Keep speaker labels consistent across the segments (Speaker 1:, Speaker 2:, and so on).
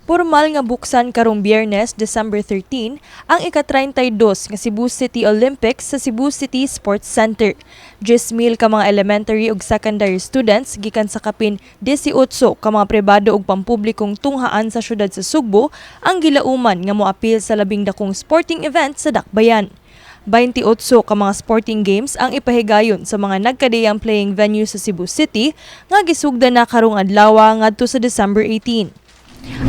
Speaker 1: Pormal nga buksan karong Biyernes, December 13, ang ika-32 nga Cebu City Olympics sa Cebu City Sports Center. 10,000 ka mga elementary ug secondary students gikan sa kapin 18 ka mga pribado ug pampublikong tunghaan sa syudad sa Sugbo ang gilauman nga moapil sa labing dakong sporting event sa Dakbayan. 28 ka mga sporting games ang ipahigayon sa mga nagkadiyang playing venue sa Cebu City nga gisugdan na karong adlaw ngadto sa December 18.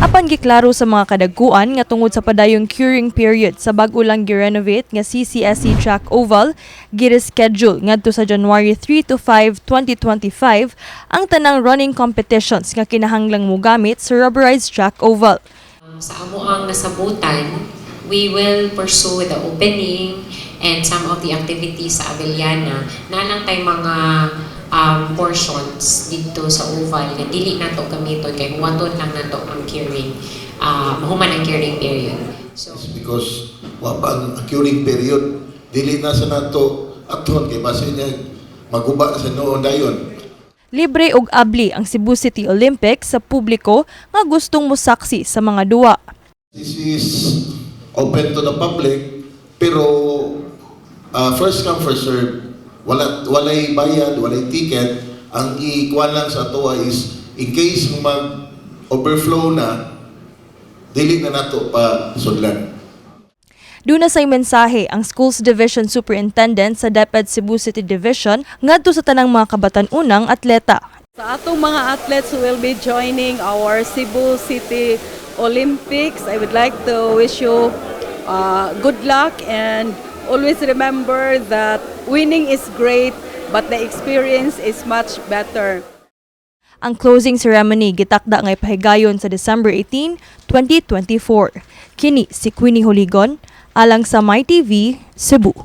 Speaker 1: Apan giklaro sa mga kadagkuan nga tungod sa padayong curing period sa bag-o lang gi-renovate nga CCSC Track Oval, gi-reschedule ngadto sa January 3 to 5, 2025 ang tanang running competitions nga kinahanglang mogamit sa rubberized track oval.
Speaker 2: Sa amoang nasabutan, we will pursue the opening and some of the activities sa Avellana na lang tay mga portions dito sa oval nga dili nato gamiton kay huwaton lang nato ang curing, mahuman ang curing period. So
Speaker 3: It's because wa pa ang curing period, dili na sa nato aton kay base niya maguba na sa noon dayon.
Speaker 1: Libre og abli ang Cebu City Olympics sa publiko nga gustong mosaksi sa mga duwa.
Speaker 3: This is open to the public, pero first come, first serve. Wala, walay bayad, walay ticket. Ang ikuan lang sa atoa is in case mag overflow na, dili na nato pa sudlan.
Speaker 1: Duna say mensahe ang Schools Division Superintendent sa DepEd Cebu City Division ngadto sa tanang mga kabatan-unang atleta.
Speaker 4: Sa atong mga athletes who will be joining our Cebu City Olympics, I would like to wish you good luck and always remember that winning is great, but the experience is much better.
Speaker 1: Ang closing ceremony gitakda nga ipahigayon sa December 18, 2024. Kini si Queenie Holigon alang sa MyTV, Cebu.